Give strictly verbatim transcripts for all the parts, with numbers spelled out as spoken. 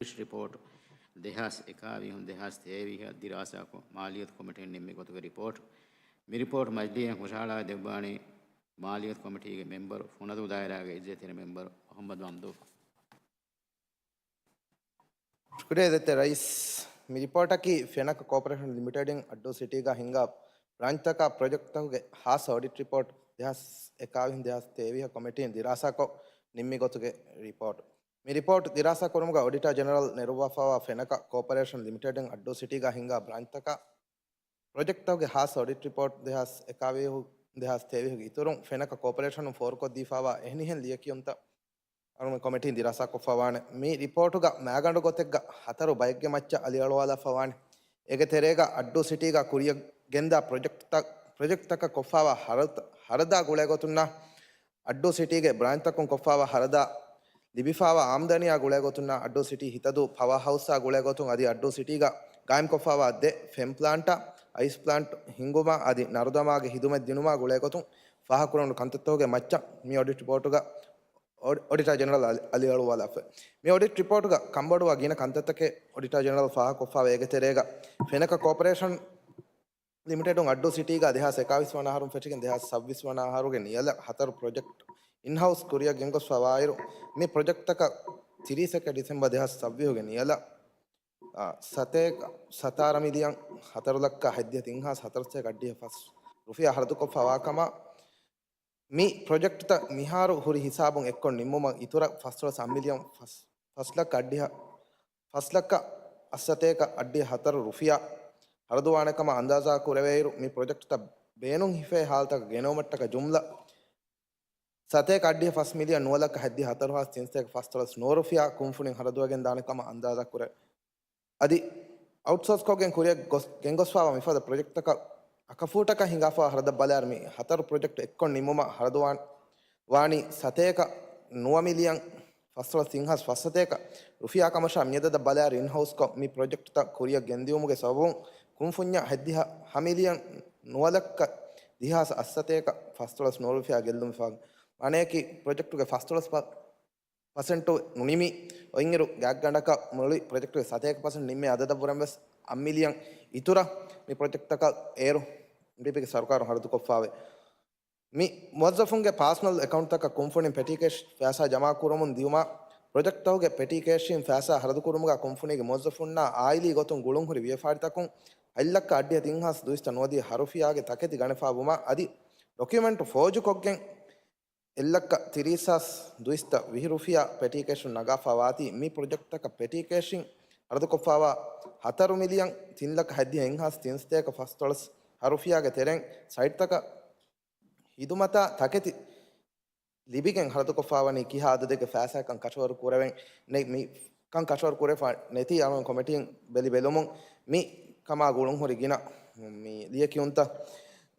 އޮޑިޓް ރިޕޯޓް ދެހާސް އެކާވީހުން ދެހާސް ތޭވީހަށް ދިރާސާކޮށް، މާލިޔަތު ކޮމިޓީން ނިންމި ގޮތުގެ ރިޕޯޓް. މި ރިޕޯޓް މަޖިލީހަށް ހުށަހަޅާ ދެއްވާނީ މާލިޔަތު ކޮމިޓީގެ މެމްބަރު، ފުނަދޫ ދާއިރާގެ އިއްޒަތްތެރި މެމްބަރު މުޙައްމަދު މަމްދޫޙް. ޝުކުރިއްޔާ ދޭތެ ރައީސް. މި ރިޕޯޓަކީ ފެނަކަ ކޯޕަރޭޝަން ލިމިޓެޑިން އައްޑޫ ސިޓީގަ ހިންގާ ބްރާންޗްތަކާ ޕްރޮޖެކްޓްތަކުގެ ހާއްސަ އޮޑިޓް ރިޕޯޓް ދެހާސް އެކާވީހުން ދެހާސް ތޭވީހަށް ކޮމިޓީން ދިރާސާކޮށް ނިންމި ގޮތުގެ ރިޕޯޓް. މި ރިޕޯޓް ދިރާސާ ކުރުމުގަ އޮޑިޓާ ޖެނެރަލް ނެރުއްވާފައިވާ ފެނަކަ ކޯޕަރޭޝަން ލިމިޓެޑިން އައްޑޫ ސިޓީގަ ހިންގާ ބްރާންޗްތަކާ ޕްރޮޖެކްޓްތަކުގެ ހާއްސަ އޮޑިޓް ރިޕޯޓް ދެހާސް އެކާވީހު ދެހާސް ތޭވީހުގެ އިތުރުން ފެނަކަ ކޯޕަރޭޝަނުން ފޯރުކޮށްދީފައިވާ އެހެނިހެން ލިޔެކިޔުންތައް އަޅުގަނޑު ކޮމިޓީން ދިރާސާކޮށްފައިވާނެ. މި ރިޕޯޓުގަ މައިގަނޑު ގޮތެއްގަ ހަތަރު ބައެއްގެ މައްޗަށް އަލިއަޅުވާލާފައިވާނެ. އޭގެ ތެރޭގަ އައްޑޫ ސިޓީގަ ކުރިއަށް ގެންދާ ޕްރޮޖެކްޓްތައް، ޕްރޮޖެކްޓްތަކަށް ކޮށްފައިވާ ހަރަދު، ހަރަދާ ގުޅޭގޮތުންނާ، އައްޑޫ ސިޓީގެ ބްރާންޗްތަކުން ކޮށްފައިވާ ހަރަދާ، ލިބިފައިވާ އާމްދަނީއާ ގުޅޭގޮތުންނާ، އައްޑޫ ސިޓީ ހިތަދޫ ޕަވަރ ހައުސްއާ ގުޅޭގޮތުން އަދި އައްޑޫ ސިޓީގަ ގާއިމްކޮށްފައިވާ ދެ ފެން ޕްލާންޓާ، އައިސް ޕްލާންޓް ހިންގުމާ އަދި ނަރުދަމާގެ ހިދުމަތް ދިނުމާ ގުޅޭގޮތުން ފާހަގަކުރެވުނު ކަންތައްތަކުގެ މައްޗަށް މި އޮޑިޓް ރިޕޯޓުގަ އޮޑި، އޮޑިޓާ ޖެނެރަލް އަލި، އަލިއަޅުވާލާފަ. މި އޮޑިޓް ރިޕޯޓުގަ ކަންބޮޑުވާ ގިނަ ކަންތައްތަކެއް އޮޑިޓާ ޖެނެރަލް ފާހަގަކޮށްފައިވޭ. އޭގެ ތެރޭގަ ފެނަކަ ކޯޕަރޭޝަން ލިމިޓެޑުން އައްޑޫ ސިޓީގަ ދެހާސް އެކާވީސް ވަނަ އަހަރުން ފެށިގެން ދެހާސް ސައްބީސް ވަނަ އަހަރުގެ ނިޔަލަށް ހަތަރު ޕްރޮޖެކްޓް އިންހައުސް ކުރިއަށް ގެންގޮސްފައިވާއިރު، މި ޕްރޮޖެކްޓްތަކަށް ތިރީސް އެކެއް ޑިސެމްބަރ ދެހާސް ސައްބީހުގެ ނިޔަލަށް، އާ، ސަތޭކަ ސަތާރަ މިލިއަން ހަތަރު ލައްކަ ހަތްދިހަ ތިންހާސް ހަތަރުސަތޭކަ އަށްޑިހަ ފަސް ރުފިޔާ ހަރަދުކޮށްފައިވާ ކަމަށް، މި ޕްރޮޖެކްޓްތައް މިހާރު ހުރި ހިސާބުން އެއްކޮށް ނިންމުމަށް އިތުރަށް ފަސްދޮޅަސް އަށް މިލިއަން ފަސް، ފަސް ލައްކަ އަށްޑިހަ، ފަސް ލައްކަ އަށްސަތޭކަ އަށްޑިހަ ހަތަރު ރުފިޔާ ހަރަދުވާނެ ކަމަށް އަންދާޒާ ކުރެވޭއިރު، މި ޕްރޮޖެކްޓްތައް ބޭނުން ހިފޭ ހާލަތަކަށް ގެނައުމަށްޓަކައި ޖުމްލަ ސަތޭކަ އަށްޑިހަ ފަސް މިލިއަން ނުވަ ލައްކަ ހަތްދިހަ ހަތަރު ހާސް ތިންސަތޭކަ ފަސްދޮޅަސް ނުވަ ރުފިޔާ ކުންފުނިން ހަރަދުވެގެންދާނެ ކަމަށް އަންދާޒާ ކުރޭ. އަދި އައުޓްސޯސްކޮށްގެން ކުރިއަށް ގޮސް، ގެންގޮސްފައިވާ މިފަދަ ޕްރޮޖެކްޓްތަކަށް އަކަފޫޓަކަށް ހިނގާފައިވާ ހަރަދަށް ބަލާއިރު މި ހަތަރު ޕްރޮޖެކްޓް އެއްކޮށް ނިންމުމަށް ހަރަދުވާން، ވާނީ ސަތޭކަ ނުވަ މިލިއަން ފަސްދޮޅަސް ތިންހާސް ފަސްސަތޭކަ ރުފިޔާ ކަމަށާ މިއަދަދަށް ބަލާއިރު އިންހައުސްކޮށް މި ޕްރޮޖެކްޓްތައް ކުރިއަށް ގެންދިއުމުގެ ސަބަބުން ކުންފުންޏަށް ހަތްދިހަ ހަ މިލިއަން ނުވަ ލައްކަ ދިހާސް އަށްސަތޭކަ ފަސްދޮޅަސް ނުވަ ރުފިޔާ ގެއްލުން ވެފަ. މާނަޔަކީ ޕްރޮޖެކްޓުގެ ފަސްދޮޅަސް ޕަ، ޕަސެންޓު ނުނިމި އޮތްއިރު ގާތްގަނޑަކަށް މުޅި ޕްރޮޖެކްޓުގެ ސަތޭކަ ޕަސެންޓް ނިންމޭ އަދަދަށްވުރެން ވެސް އަށް މިލިއަން އިތުރަށް މި ޕްރޮޖެކްޓްތަކަށް އޭރު އެމްޑީޕީގެ ސަރުކާރުން ހަރަދުކޮށްފައިވޭ. މި މުވައްޒަފުންގެ ޕާސަނަލް އެކައުންޓްތަކަށް ކުންފުނިން ޕެޓީ ކޭޝް ފައިސާ ޖަމާކުރަމުން ދިޔުމަށް، ޕްރޮޖެކްޓްތަކުގެ ޕެޓީ ކޭޝްއިން ފައިސާ ހަރަދުކުރުމުގަ ކުންފުނީގެ މުވައްޒަފުންނާ އާއިލީ ގޮތުން ގުޅުންހުރި ވިޔަފާރިތަކުން އަށް ލައްކަ އަށްޑިހަ ތިންހާސް ދުއިސައްތަ ނުވަދިހަ ހަ ރުފިޔާގެ ތަކެތި ގަނެފަ ވުމަށް އަދި ޑޮކިއުމެންޓު ފޯޖުކޮށްގެން އެއް ލައްކަ ތިރީސް ހާސް ދުއިސައްތަ ވިހި ރުފިޔާ ޕެޓީ ކޭޝުން ނަގާފަ ވާތީ، މި ޕްރޮޖެކްޓްތަކަށް ޕެޓީ ކޭޝިން ހަރަދުކޮށްފައިވާ ހަތަރު މިލިއަން ތިން ލައްކަ ހަތްދިހަ އެއްހާސް ތިންސަތޭކަ ފަސްދޮޅަސް ހަ ރުފިޔާގެ ތެރެއިން ސައިޓްތަކަށް ހިދުމަތާ ތަކެތި ލިބިގެން ހަރަދުކޮށްފައިވަނީ ކިހާ އަދަދެއްގެ ފައިސާއަކަށް ކަށަވަރު ކުރެވެން ނެތް، މި ކަން ކަށަވަރު ކުރެފަ ނެތީ އަޅުގަނޑު ކޮމިޓީން ބެލި ބެލުމުން މި ކަމާ ގުޅުންހުރި ގިނަ މި ލިޔެކިޔުންތައް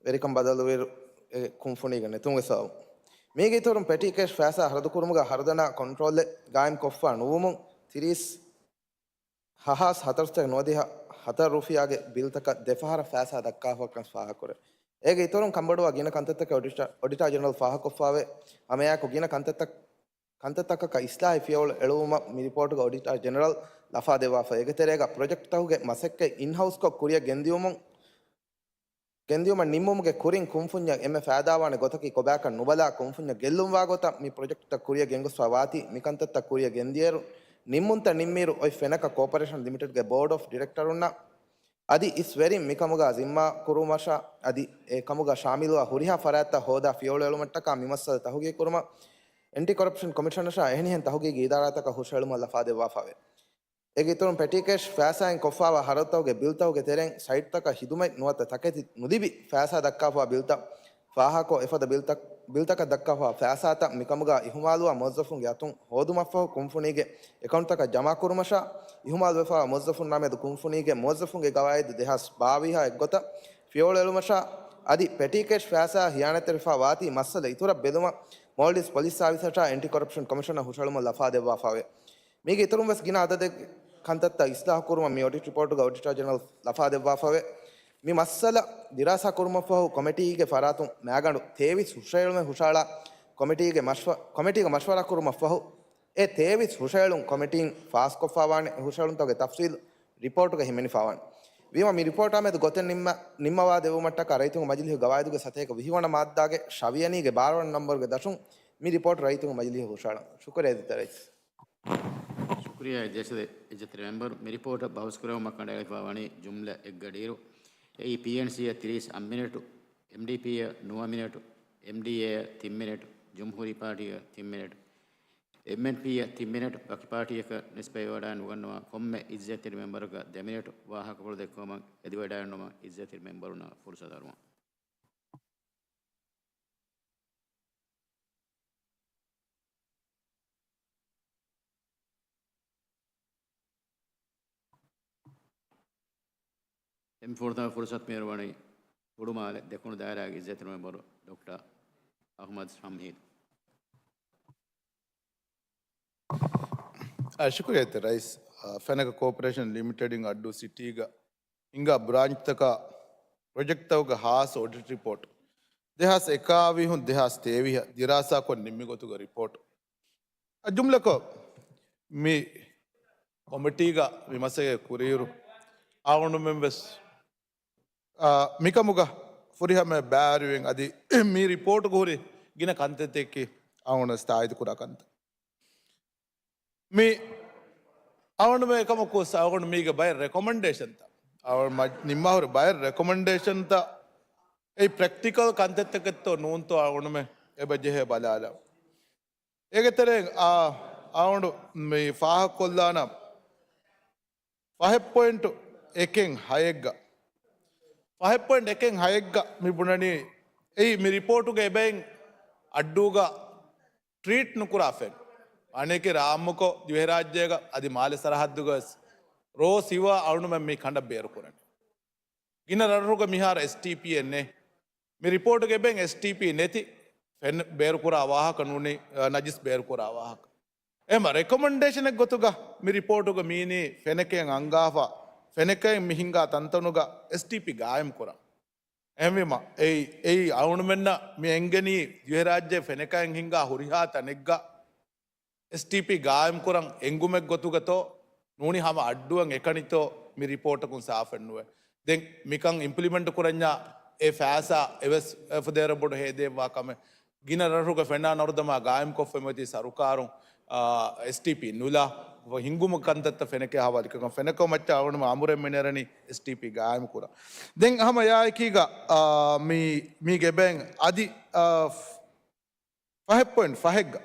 ވެރިކަން ބަދަލުވިއިރު އެ ކުންފުނީގަ ނެތުމުގެ ސަބަބުން. މީގެ އިތުރުން ޕެޓީ ކޭޝް ފައިސާ ހަރަދުކުރުމުގަ ހަރަދަނާ ކޮންޓްރޯލެއް ގާއިމްކޮށްފަ ނުވުމުން ތިރީސް ހަ ހާސް ހަތަރުސަތޭކަ ނުވަދިހަ ހަތަރު ރުފިޔާގެ ބިލްތަކަށް ދެފަހަރަށް ފައިސާ ދައްކާފަކަން ފާހަގަކުރޭ. އޭގެ އިތުރުން ކަންބޮޑުވާ ގިނަ ކަންތައްތަކެއް އޮޑިޓާ، އޮޑިޓާ ޖެނެރަލް ފާހަގަކޮށްފައިވޭ. ހަމައެއާއެކު ގިނަ ކަންތައްތައް، ކަންތައްތަކަކަށް އިސްލާހެއް ފިޔަވަޅު އެޅުވުމަށް މި ރިޕޯޓުގަ އޮޑިޓާ ޖެނެރަލް ލަފާދެއްވާފަ. އޭގެ ތެރޭގަ ޕްރޮޖެކްޓްތަކުގެ މަސައްކަތް އިންހައުސްކޮށް ކުރިއަށް ގެންދިއުމުން، ގެންދިއުމަށް ނިންމުމުގެ ކުރިން ކުންފުންޏަށް އެންމެ ފައިދާވާނެ ގޮތަކީ ކޮބާކަން ނުބަލާ، ކުންފުންޏަށް ގެއްލުންވާ ގޮތަށް މި ޕްރޮޖެކްޓްތައް ކުރިއަށް ގެންގޮސްފަ ވާތީ، މިކަންތައްތައް ކުރިއަށް ގެންދިޔައިރު، ނިންމުންތައް ނިންމިއިރު އޮތް ފެނަކަ ކޯޕަރޭޝަން ލިމިޓެޑްގެ ބޯޑް އޮފް ޑިރެކްޓަރުންނަށް އަދި އިސް ވެރިން މިކަމުގަ ޒިންމާ ކުރުމަށާ އަދި އެ ކަމުގަ ޝާމިލުވާ ހުރިހާ ފަރާތްތައް ހޯދާ ފިޔަވަޅު އެޅުމަށްޓަކާ މި މައްސަލަ ތަހުގީގު ކުރުމަށް އެންޓި ކޮރަޕްޝަން ކޮމިޝަނަށާ އެހެނިހެން ތަހުގީގީ އިދާރާތަކަށް ހުށައެޅުމަށް ލަފާދެއްވާފައެވެ. އޭގެ އިތުރުން ޕެޓީ ކޭޝް ފައިސާއިން ކޮށްފައިވާ ހަރަދުތަކުގެ ބިލްތަކުގެ ތެރެއިން ސައިޓްތަކަށް ހިދުމަތް ނުވަތަ ތަކެތި ނުލިބި ފައިސާ ދައްކާފައިވާ ބިލްތައް ފާހަގަކޮށް، އެފަދަ ބިލްތައް، ބިލްތަކަށް ދައްކާފައިވާ ފައިސާތައް މިކަމުގަ އިހުމާލުވާ މުވައްޒަފުންގެ އަތުން ހޯދުމަށްފަހު ކުންފުނީގެ އެކައުންޓްތަކަށް ޖަމާކުރުމަށާ، އިހުމާލުވެފައިވާ މުވައްޒަފުންނާމެދު ކުންފުނީގެ މުވައްޒަފުންގެ ގަވާއިދު ދެހާސް ބާވީހާ އެއްގޮތަށް ފިޔަވަޅު އެޅުމަށާ އަދި ޕެޓީ ކޭޝް ފައިސާ ހިޔާނަތްތެރިފަ ވާތީ މައްސަލަ އިތުރަށް ބެލުމަށް މޯލްޑިވްސް ޕޮލިސް ސާވިސަށާ އެންޓި ކޮރަޕްޝަން ކޮމިޝަނަށް ހުށައެޅުމަށް ލަފާދެއްވާފައެވެ. މީގެ އިތުރުން ވެސް ގިނަ އަދަދެއްގެ ކަންތައްތައް އިސްލާހު ކުރުމަށް މި އޮޑިޓް ރިޕޯޓުގަ އޮޑިޓާ ޖެނެރަލް ލަފާދެއްވާފައެވެ. މި މައްސަލަ ދިރާސާ ކުރުމަށްފަހު ކޮމިޓީގެ ފަރާތުން މައިގަނޑު ތޭވީސް ހުށައެޅުމެއް ހުށައަޅާ ކޮމިޓީގެ މަޝްވަ، ކޮމިޓީގެ މަޝްވަރާ ކުރުމަށްފަހު އެ ތޭވީސް ހުށަހެޅުން ކޮމިޓީން ފާސްކޮށްފާވާނެ ހުށަހެޅުންތަކުގެ ތަފްސީލް ރިޕޯޓުގަ ހިމެނިފާވާނެ. ވީމަ މި ރިޕޯޓާ މެދު ގޮތެއް ނިންމަ، ނިންމަވާ ދެއްވުމަށްޓަކާ ރައްޔިތުންގެ މަޖިލީހުގެ ގަވާއިދުގެ ސަތޭކަ ވިހި ވަނަ މާއްދާގެ ޝަވިޔަނީގެ ބާރަ ވަނަ ނަންބަރުގެ ދަށުން މި ރިޕޯޓް ރައްޔިތުންގެ މަޖިލީހަށް ހުށަހަޅަން. ޝުކުރިއްޔާ އިއްޒަތްތެރި ރައީސް. ޝުކުރިއްޔާ އިއްޒަތްތެރި މެމްބަރު. މި ރިޕޯޓަށް ބަހުސްކުރެވުމަށް ކަނޑައެޅިފައިވަނީ ޖުމްލަ އެއްގަޑިއިރު. އެއީ ޕީއެންސީއަށް ތިރީސް އަށް މިނެޓު، އެމްޑީޕީއަށް ނުވަ މިނެޓު، އެމްޑީއޭއަށް ތިން މިނެޓު، ޖުމްހޫރީ ޕާޓީއަށް ތިން މިނެޓު، އެމްއެންޕީއަށް ތިން މިނެޓު، ވަކި ޕާޓީއަކަށް ނިސްބަތްވެވަޑައިނުގަންނަވާ ކޮންމެ އިއްޒަތްތެރި މެމްބަރަކަށް ދެ މިނެޓު ވާހަކަފުޅު ދެއްކުމަށް އެދިވަޑައިނުމަށް އިއްޒަތްތެރި މެމްބަރުންނަށް ފުރުސަތު އަރުވަން. އެންމެ ފުރަތަމަ ފުރުސަތު މިއަރުވަނީ ހުޅުމާލެ ދެކުނު ދާއިރާގެ އިއްޒަތްތެރި މެމްބަރު ޑޮކްޓަރ އަޙްމަދު ޝަމްހީދު. އާ، ޝުކުރިއްޔާ އިއްޒަތްތެރި ރައީސް. އާ، ފެނަކަ ކޯޕަރޭޝަން ލިމިޓެޑިން އައްޑޫ ސިޓީގަ ހިނގާ ބްރާންޗްތަކާ ޕްރޮޖެކްޓްތަކުގެ ހާއްސަ އޮޑިޓް ރިޕޯޓް ދެހާސް އެކާވީހުން ދެހާސް ތޭވީހަށް ދިރާސާކޮށް ނިންމި ގޮތުގެ ރިޕޯޓް. އަ، ޖުމްލަކޮށް، މި ކޮމިޓީގަ މި މަސައްކަތް ކުރިއިރު، އަޅުގަނޑުމެން ވެސް، އާ، މިކަމުގަ ފުރިހަމަ ބައިވެރިވެން އަދި މި ރިޕޯޓުގަ ހުރި ގިނަ ކަންތައްތަކަކީ އަޅުގަނޑު ވެސް ތާއީދު ކުރާ ކަންތައް. މި އަޅުގަނޑުމެން އެކަމަކު ވެސް އަޅުގަނޑު މީގެ ބައެއް ރެކޮމެންޑޭޝަންތައް، އަޅުގަނޑު މަ-، ނިންމާހުރި ބައެއް ރެކޮމެންޑޭޝަންތައް، އެ ޕްރެކްޓިކަލް ކަންތައްތަކެއްތޯ ނޫންތޯ އަޅުގަނޑުމެން އެބަ ޖެހޭ ބަލާލަން. އޭގެ ތެރެއިން އާ، އަޅުގަނޑު މި ފާހަގަކޮށްލާނަން ފަހެއް ޕޮއިންޓު އެކެއް ހައެއްގަ، ފަހެއް ޕޮއިންޓު އެކެއް ހައެއްގަ މި ބުނަނީ، އެއީ މި ރިޕޯޓުގެ އެބައިން އައްޑޫގަ ޓްރީޓް ނުކުރާ ފެން. އަނެކެ ރާއްމުކޮށް ދިވެހިރާއްޖޭގަ އަދި މާލެ ސަރަހައްދުގަ ވެސް ރޯ ސިވާ އަޅުގަނޑުމެން މި ކަނޑަށް ބޭރުކުރަނީ. ގިނަ ރަށްރަށުގަ މިހާރު އެސްޓީޕީއެއް ނެތް. މި ރިޕޯޓުގެ އެބައިން އެސްޓީޕީ ނެތި ފެން ބޭރުކުރާ ވާހަކަ ނޫނީ، އަ، ނަޖިސް ބޭރުކުރާ ވާހަކަ. އެހެންމަ ރެކޮމެންޑޭޝަނެއް ގޮތުގަ މި ރިޕޯޓުގަ މީނީ ފެނަކައިން އަންގާފަ، ފެނަކައިން މި ހިންގާ ތަންތަނުގަ އެސްޓީޕީ ގާއިމް ކުރަން. އެހެންވީމަ، އެއީ، އެއީ އަޅުގަނޑުމެންނަށް މި އެންގެނީ ދިވެހިރާއްޖެ ފެނަކައިން ހިންގާ ހުރިހާ ތަނެއްގަ އެސްޓީޕީ ގާއިމް ކުރަން އެންގުމެއް ގޮތުގަތޯ ނޫނީ ހަމަ އައްޑުއަށް އެކަނިތޯ މި ރިޕޯޓަކުން ސާފެއްނުވޭ. ދެން މިކަން އިމްޕްލިމެންޓް ކުރަންޏާ އެ ފައިސާ އެވެސް އެފުދޭރަ ބޮޑު ހޭދައެއްވާ ކަމެއް. ގިނަ ރަށުގެ ފެނާ ނަރުދަމާ ގާއިމްކޮށްފައި މިއޮތީ ސަރުކާރުން، އާ، އެސްޓީޕީ ނުލާ ހިންގުމުގެ ކަންތައްތައް ފެނަކައި ހަވާލުކޮށް ފެނަކަމަށްޗާ އަޅުގަނޑުމެން އަމުރެއް މިނެރަނީ އެސްޓީޕީ ގާއިމް ކުރަން. ދެން ހަމަ އެއާއެކީގަ، އާ، މި، މީގެ އެބައިން އަދި، އާ، ފަހެއް ޕޮއިންޓް ފަހެއްގަ،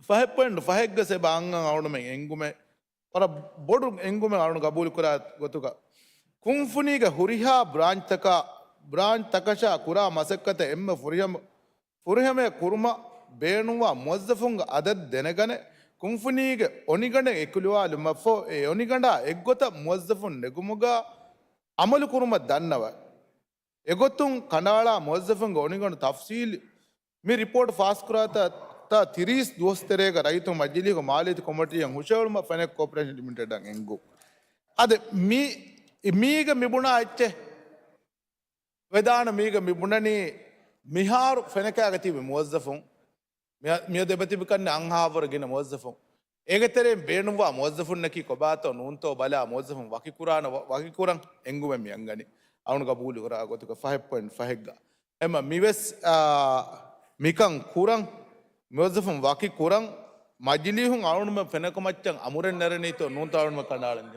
ފަހެއް ޕޮއިންޓް ފަހެއްގަ އެބަ އަންގަން އަޅުގަނޑުމެން އެންގުމެއް، ވަރަށް ބޮޑު އެންގުމެއް އަޅުގަނޑު ގަބޫލުކުރާ ގޮތުގަ، ކުންފުނީގެ ހުރިހާ ބްރާންޗްތަކާ، ބްރާންޗްތަކަށާ ކުރާ މަސައްކަތަށް އެންމެ ފުރިހަމަ، ފުރިހަމަޔަށް ކުރުމަށް ބޭނުންވާ މުވައްޒަފުންގެ އަދަދު ދެނެގަނެ، ކުންފުނީގެ އޮނިގަނޑެއް އެކުލަވާލުމަށްފަހު، އެ އޮނިގަނޑާ އެއްގޮތަށް މުވައްޒަފުން ނެގުމުގަ އަމަލު ކުރުމަށް ދަންނަވަން. އެގޮތުން ކަނޑައަޅާ މުވައްޒަފުންގެ އޮނިގަނޑު ތަފްސީލު މި ރިޕޯޓް ފާސްކުރާތާ، ތާ ތިރީސް ދުވަސް ތެރޭގަ ރައްޔިތުން މަޖިލީހުގެ މާލޭތި ކޮމިޓީއަށް ހުށަހެޅުމަށް ފެނެކް ކޯޕަރޭޝަން ލިމިޓެޑަށް އެންގު. އަދި މި، މީގަ މި ބުނާ އެއްޗެއް ވެދާނަ މީގަ މި ބުނަނީ މިހާރު ފެނަކައިގަ ތިބި މުވައްޒަފުން މި-، މިއަދު އެބަތިބި ކަންނެ އަންހާވަރު ގިނަ މުވައްޒަފުން. އޭގެ ތެރެއިން ބޭނުންވާ މުވައްޒަފުންނަކީ ކޮބާތޯ ނޫންތޯ ބަލާ މުވައްޒަފުން ވަކިކުރާނަ ވަ-، ވަކިކުރަން އެންގުމެއް މި އަންގަނީ. އަޅުން ގަބޫލު ކުރާ ގޮތުގަ ފަހެއް ޕޮއިންޓް ފަހެއްގަ. އެމަ މިވެސް، އާ، މިކަން ކުރަން، މުވައްޒަފުން ވަކި ކުރަން، މަޖިލީހުން އަޅުންމެ ފެނަކު މައްޗަށް އަމުރެއް ނެރެނީތޯ ނޫންތޯ އަޅުންމެ ކަނޑައަޅަން.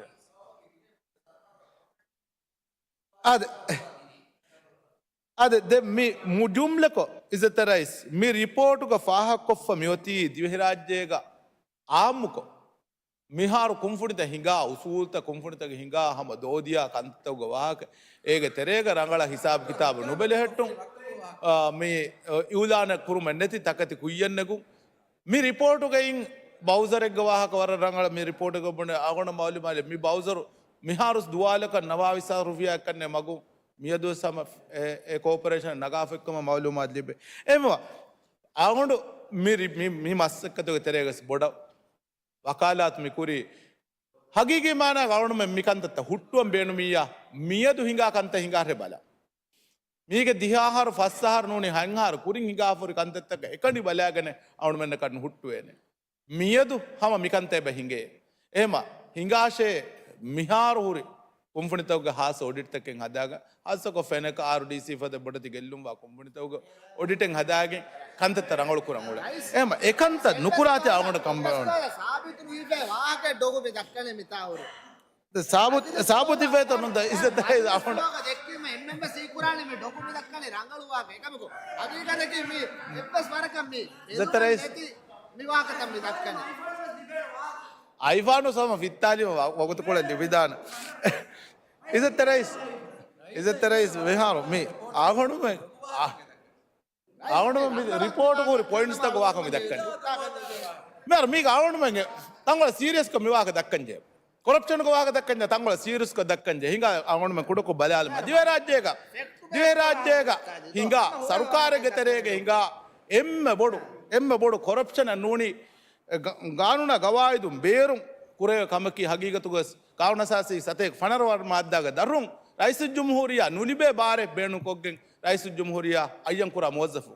އާދެ، އާދެ، ދެ މި މުޖުމްލަކޮށް އިއްޒަތްތެރި ރައީސް، މި ރިޕޯޓުގަ ފާހަގަކޮށްފަ މިއޮތީ ދިވެހިރާއްޖޭގަ އާއްމުކޮށް، މިހާރު ކުންފުނިތައް ހިނގާ އުސޫލުތައް، ކުންފުނިތަކަށް ހިނގާ ހަމަ ދޯދިޔާ ކަންތައްތަކުގެ ވާހަކަ، އޭގެ ތެރޭގަ ރަނގަޅަށް ހިސާބު ކިތާބު ނުބެލެހެއްޓުން، އާ، މި، އާ، އިއުލާނެއް ކުރުމެއް ނެތި ތަކެތި ކުއްޔަށް ނެގުން، މި ރިޕޯޓުގައި ބައުޒަރެއްގެ ވާހަކަ ވަރަށް ރަނގަޅަށް މި ރިޕޯޓުގަ ބުނެ އަގުނަ މައުލޫމާތު މި ބައުޒަރު މިހާރުސް ދުވާލަކަށް ނަވާވީސް ހާސް ރުފިޔާއެއްކަންނޭ މަގު މިއަދުވެސް ހަމަ އެ، އެ ކޯޕަރޭޝަން ނަގާފައިކަމަށް މައުލޫމާތު ލިބޭ. އެހެންވީމަ އަގުނޑު މި ރި-، މި، މި މަސައްކަތުގެ ތެރޭގަސް ބޮޑަށް ވަކާލާތު މި ކުރީ. ހަގީގީ މާނާގަ އަޅުންމެން މި ކަންތައްތައް ހުއްޓުވަން ބޭނުމިއްޔާ މިއަދު ހިނގާ ކަންތައް ހިނގާށޭ ބަލާ. މީގެ ދިހަ އަހަރު، ފަސް އަހަރު ނޫނީ ހަތް އަހަރު ކުރިން ހިނގާފަ ހުރި ކަންތައްތަކަށް އެކަނި ބަލާގެނެއް އަޅުމެންނަކަށް ނުހުއްޓުވޭނެ. މިއަދު ހަމަ މިކަންތައް އެބަ ހިނގޭ. އެހެމަ ހިނގާށޭ މިހާރު ހުރި ކުންފުނިތަކުގެ ހާސް އޮޑިޓްތަކެއް ހަދާގަ، ހާއްސަކޮށް ފެނަކަ އާރުޑީސީ ފަދަ ބޮޑެތި ގެއްލުންވާ ކުންފުނިތަކުގެ އޮޑިޓެއް ހަދާގެން ކަންތައްތައް ރަނގަޅު ކުރަން އުޅޭ. އެހެމަ އެކަންތައް ނުކުރާތީ އަޅުގަނޑަށް ކަންބަލަން. ސާބިތު ނުހިފޭ ވާހަކަ ޑޮގު މި ދައްކަނީ މިތާ ހުރި. ސާބުތު، ސާބުތު ހިފޭތޯ ނުންތަ؟ އިއްޒަތް ރައީސް އަޅުގަނޑު ދެއްކީމަ އެންމެންވެސް ހީކުރާނެ މި ޑޮކު މި ދައްކަނީ ރަނގަޅުވާ އެކަމަކު. ހަގީގަތަކީ މި އެއްވެސް ވަރަކަށް މި އިއްޒަތް ރައީސް ނެތި މި ވާހަކަތައް މި ދައްކަނީ. އައިފާނު ސަމަ ފިއްތާލީމަ ވަ-، ވަގުތުކޮޅެއް ލިބިދާނެ. އިއްޒަތް ރައީސް، އިއްޒަތް ރައީސް މިހާރު މި އަޅުގަނޑުމެން، އަ، އަޅުގަނޑުމެން މި ރިޕޯޓު ކުރި ޕޮއިންޓްސްތަކުގެ ވާހަކަ މި ދައްކަނީ. މިހާރު މީގަ އަޅުގަނޑުމެން ތަންކޮޅެއް ސީރިއަސްކޮށް މި ވާހަކަ ދައްކަންޖެ. ކޮރަޕްޝަންގެ ވާހަކަ ދައްކަންޏާ ތަންކޮޅ ސީރިއަސްކޮށް ދައްކަންޖެ. ހިނގާ އަޅުގަނޑުމެން ކުޑަކޮށް ބަލާލަމާ. ދިވެހިރާއްޖޭގަ، ދިވެހިރާއްޖޭގަ ހިނގާ ސަރުކާރެއްގެ ތެރޭގަ ހިނގާ އެންމެ ބޮޑު، އެންމެ ބޮޑު ކޮރަޕްޝަނަށް ނޫނީ، ގ-، ގާނޫނާ ގަވާއިދުން ބޭރުން ކުރެވޭ ކަމަކީ ހަގީގަތުގަސް ގާނޫނުއަސާސީ ސަތޭކަ ފަނަރަ ވަނަ މާއްދާގެ ދަށުން ރައީސުލްޖުމްހޫރިއްޔާ ނުލިބޭ ބާރެއް ބޭނުންކޮށްގެން ރައީސުލްޖުމްހޫރިއްޔާ އައްޔަން ކުރާ މުވައްޒަފު.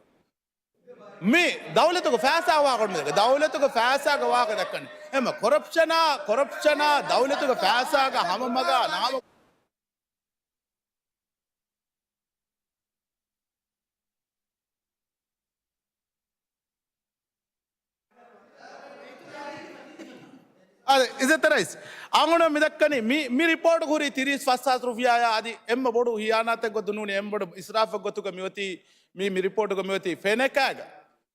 މި ދައުލަތުގެ ފައިސާ ވާގޮތު މި ދައުލަތުގެ ފައިސާގެ ވާހަކަ ދައްކަނީ. އެމަ ކޮރަޕްޝަނާ، ކޮރަޕްޝަނާ ދައުލަތުގެ ފައިސާގަ ހަމަމަގާ ނާމަ އާދެ، އިއްޒަތް ރައީސް، އަޅުގަނޑު މި ދައްކަނީ މި، މި ރިޕޯޓު ހުރީ ތިރީސް ފަސް ހާސް ރުފިޔާއާ އަދި އެންމެ ބޮޑު ހިޔާނާތެއް ގޮތުން ނޫނީ، އެންމެ ބޮޑު އިސްރާފެއް ގޮތުގަ މިއޮތީ، މި، މި ރިޕޯޓުގަ މިއޮތީ ފެނަކާގަ،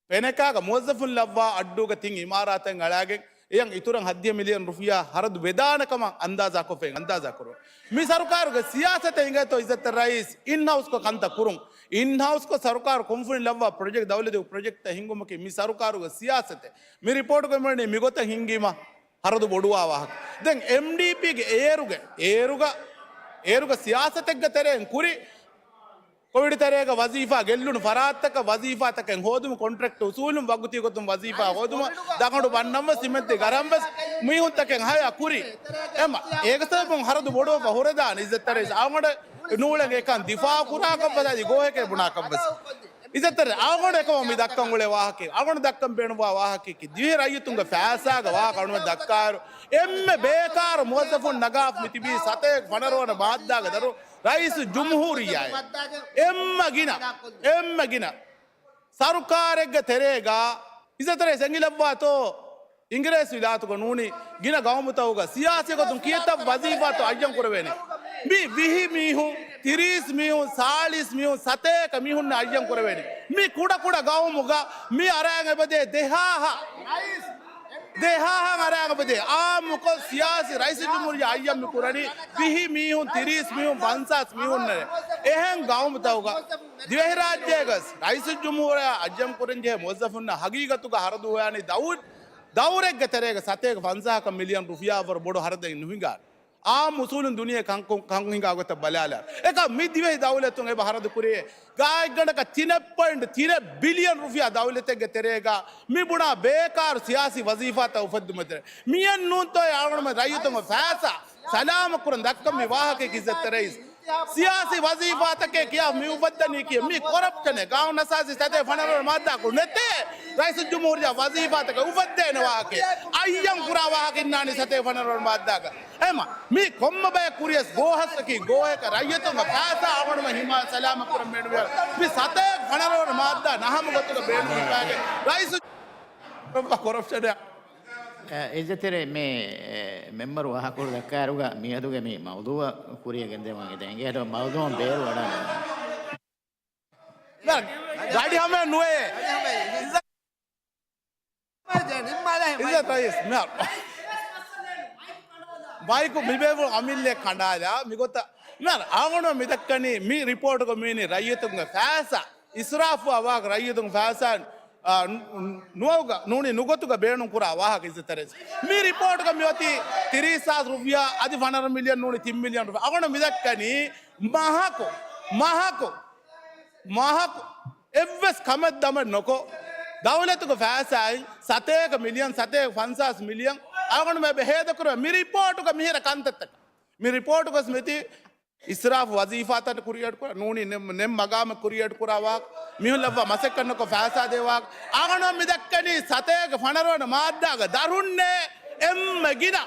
ފެނަކާގަ މުވައްޒަފުން ލައްވާ އައްޑޫގަ ތިން އިމާރާތެއް އަޅާގެން އެޔަށް އިތުރަށް ހަތްދިހަ މިލިއަން ރުފިޔާ ހަރަދު ވެދާނެ ކަމަށް އަންދާޒާކޮށްފައި، އަންދާޒާކުރުން. މި ސަރުކާރުގެ ސިޔާސަތެއް ހިނގޭތޯ އިއްޒަތް ރައީސް، އިންހައުސްކޮށް ކަންތައް ކުރުން. އިންހައުސްކޮށް ސަރުކާރު ކުންފުނި ލައްވާ ޕްރޮޖެކްޓް، ދައުލަތުގެ ޕްރޮޖެކްޓްތައް ހިންގުމަކީ މި ސަރުކާރުގެ ސިޔާސަތެއް. މި ރިޕޯޓުގަ މިވަނީ މިގޮތަށް ހިންގީމަ ހަރަދު ބޮޑުވާ ވާހަކަ. ދެން އެމްޑީޕީގެ އޭރުގެ، އޭރުގަ، އޭރުގަ ސިޔާސަތެއްގެ ތެރެއިން ކުރި ކޮވިޑް ތެރޭގަ ވަޒީފާ ގެއްލުނު ފަރާތްތަކަށް ވަޒީފާތަކެއް ހޯދުމަށް، ކޮންޓްރެކްޓް އުސޫލުން ވަގުތީ ގޮތުން ވަޒީފާ ހޯދުމަށް، ދަގަނޑު ބަންނަން ވެސް ސިމެންތި ގަރަން ވެސް މީހުންތަކެއް ހަޔާ ކުރި. އެމަ އޭގެ ސަބަބުން ހަރަދު ބޮޑުވެފަ ހުރެދާނެ އިއްޒަތްތެރި އަޅުގަނޑު ނޫޅެން އެކަން ދިފާއު ކުރާކަށް ވެސް އަދި ގޯހެކޭ ބުނާކަށް ވެސް. އިއްޒަތްތެރި އަޅުގަނޑު އެކަމަށް މި ދައްކަން އުޅޭ ވާހަކަ، އަޅުގަނޑު ދައްކަން ބޭނުންވާ ވާހަކައަކީ، ދިވެހި ރައްޔިތުންގެ ފައިސާގެ ވާހަކަ އަޅުގަނޑު ދައްކާއިރު، އެންމެ ބޭކާރު މުވައްޒަފުން ނަގާފަ މިތިބީ ސަތޭކަ ފަނަރަ ވަނަ މާއްދާގެ ދަށުން ރައީސުލްޖުމްހޫރިއްޔާއެއް. އެންމެ ގިނަ، އެންމެ ގިނަ ސަރުކާރެއްގެ ތެރޭގަ އިއްޒަތްތެރި އެނގިލައްވާތޯ، އިނގިރޭސި ވިލާތުގަ ނޫނީ ގިނަ ގައުމުތަކުގަ ސިޔާސީ ގޮތުން ކިއެއްތަ ވަޒީފާތޯ އައްޔަން ކުރެވޭނެ. މި ވިހި މީހުން، ތިރީސް މީހުން، ސާޅީސް މީހުން، ސަތޭކަ މީހުންނަށް އައްޔަން ކުރެވޭނެ. މި ކުޑަ ކުޑަ ގައުމުގަ މި އަރާން އެބަދޭ ދެހާހަ، ދެހާހަ އަރާން އެބަދޭ. އާއްމުކޮށް ސިޔާސީ ރައީސުލްޖުމްހޫރިއްޔާ އައްޔަން މި ކުރަނީ ވިހި މީހުން، ތިރީސް މީހުން، ފަންސާސް މީހުންނެވެ. އެހެން ގައުމުތަކުގަ ދިވެހިރާއްޖޭގަ ރައީސުލްޖުމްހޫރިއްޔާ އައްޔަން ކުރަންޖެހޭ މުވައްޒަފުންނަށް ހަގީގަތުގަ ހަރަދު ހޮވާނީ ދައު-، ދައުރެއްގެ ތެރޭގަ ސަތޭކަ ފަންސާހަކަށް މިލިއަން ރުފިޔާއަށްވުރެ ބޮޑު ހަރަދެއް ނުހިނގާނެ. އާއްމު އުސޫލުން ދުނިޔެ ކަން، ކަން ހިނގާ ގޮތަށް ބަލާލާ. އެކަމް މި ދިވެހި ދައުލަތުން އެބަ ހަރަދު ކުރިޔޭ ގާތްގަނޑަކަށް ތިނެއް ޕޮއިންޓް ތިނެއް ބިލިއަން ރުފިޔާ ދައުލަތެއްގެ ތެރޭގަ މި ބުނާ ބޭކާރު ސިޔާސީ ވަޒީފާތައް އުފެއްދުމަށް ދެނެ. މިއެއް ނޫންތޯ އަޅުގަނޑުމެން ރައްޔިތުންގެ ފައިސާ ސަލާމަތް ކުރަން ދައްކަން މި ވާހަކައަކީ އިއްޒަތްތެރި ރައީސް. ސިޔާސީ ވަޒީފާތަކެއް ކިޔާ މި އުފައްދަނީކީ މި ކޮރަޕްޝަނެއް ގާނޫނުއަސާސީ ސަތޭކަ ފަނަރަ ވަނަ މާއްދާއަކު ނެތޭ. ރައީސުލްޖުމްހޫރިއްޔާ ވަޒީފާތަކަށް އުފައްދޭނެ ވާހަކައެއް އައްޔަން ކުރާ ވާހަކަ އިންނާނީ ސަތޭކަ ފަނަރަ ވަނަ މާއްދާގަ. އެމަ މި ކޮންމެ ބަޔަކު ކުރިޔަސް ގޯހަސްއަކީ ގޯހެކަށް ރައްޔިތުންގެ ފައިސާ އަޅުގަނޑުމެން ހިމާޔަތް ސަލާމަތް ކުރަން ބޭނުންވޭ. މި ސަތޭކަ ފަނަރަ ވަނަ މާއްދާ ނަހަމު ގޮތުގަ ބޭނުންވެފައިގެން ރައީސު ކޮރަޕްޝަނެއް. އެ، އިއްޒަތްތެރި މި، އެ، މެމްބަރު ވާހަކަކޮޅު ދައްކާއިރުގަ މިއަދުގެ މި މައުޟޫއަށް ކުރިޔަށް ގެންދެވުމަށް އެދެން އިނގޭތޯ މައުޟޫއަށް ބޭރު ވަޑަން. ގަޑި ހަމައެއް ނުވޭ. އިއްޒަތް ރައީސް، މި މައިކު މި ބޭފުޅުން އަމިއްލައަށް ކަނޑާލާ މިގޮތަށް. މި އަޅުގަނޑު މި ދައްކަނީ މި ރިޕޯޓުގަ މިވަނީ ރައްޔިތުންގެ ފައިސާ އިސްރާފުވާ ވާހަކަ، ރައްޔިތުން ފައިސާ، އާ، ނު-، ނު-، ނުވައުގަ ނޫނީ ނުގޮތުގަ ބޭނުން ކުރާ ވާހަކަ އިއްޒަތްތެރި ރައީސް. މި ރިޕޯޓުގަ މި އޮތީ ތިރީސް ހާސް ރުފިޔާ އަދި ފަނަރަ މިލިއަން ނޫނީ ތިން މިލިއަން ރުފިޔާ. އަޅުގަނޑު މި ދައްކަނީ މަހަކު، މަހަކު، މަހަކު އެއްވެސް ކަމެއް ދަމަ ނުކޮށް، ދައުލަތުގެ ފައިސާއިން ސަތޭކަ މިލިއަން، ސަތޭކަ ފަންސާސް މިލިއަން އަޅުގަނޑު މި އެބަ ހޭދަކުރެވޭ މި ރިޕޯޓުގަ މިހިރަ ކަންތައްތަކަށް. މި ރިޕޯޓުގަސް މިތި އިސްރާފު ވަޒީފާތައް ކުރިއަށް ކުރާ، ނޫނީ ނެމް، ނެމް މަގާމެއް ކުރިއަށް ކުރާ ވާހަކަ، މިހުން ލައްވާ މަސައްކަތް ނުކޮށް ފައިސާ ދޭ ވާހަކަ، އަޅުގަނޑު މި ދައްކަނީ ސަތޭކަ ފަނަރަ ވަނަ މާއްދާގަ ދަރުންނޭ އެންމެ ގިނަ،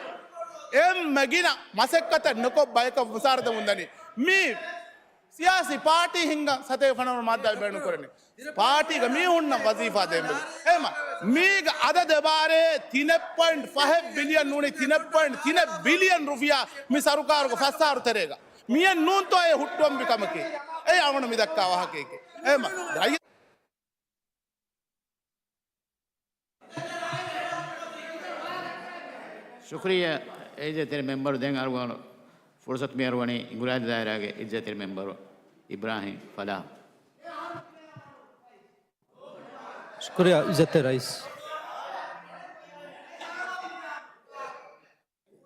އެންމެ ގިނަ މަސައްކަތެއް ނުކޮށް ބަޔަކަށް ވިސާރަތައް އުނދަނީ. މި ސިޔާސީ ޕާޓީ ހިންގަން ސަތޭކަ ފަނަރަ ވަނަ މާއްދާ ބޭނުން ކުރަނީ. ޕާޓީގަ މީހުންނަށް ވަޒީފާ ދޭން ބެލުން. އެހެމަ މީގަ އަދަދެއް ބާރޭ ތިނެއް ޕޮއިންޓް ފަހެއް ބިލިއަން ނޫނީ ތިނެއް ޕޮއިންޓް ތިނެއް ބިލިއަން ރުފިޔާ މި ސަރުކާރުގެ ފަސް އަހަރު ތެރޭގަ. މިއެއް ނޫންތޯ އެ ހުއްޓުވަންވި ކަމަކީ. އެއީ އަޅުގަނޑު މި ދައްކާ ވާހަކައެކޭ. އެހެމަ ރައްޔި ޝުކުރިއްޔާ އިއްޒަތްތެރި މެމްބަރު. ދެން އަޅުގަނޑު ފުރުސަތު މި އަރުވަނީ ހިނގުރާދި ދާއިރާގެ އިއްޒަތްތެރި މެމްބަރު އިބްރާހިމް ފަލާހް. ޝުކުރިއްޔާ އިއްޒަތްތެރި ރައީސް.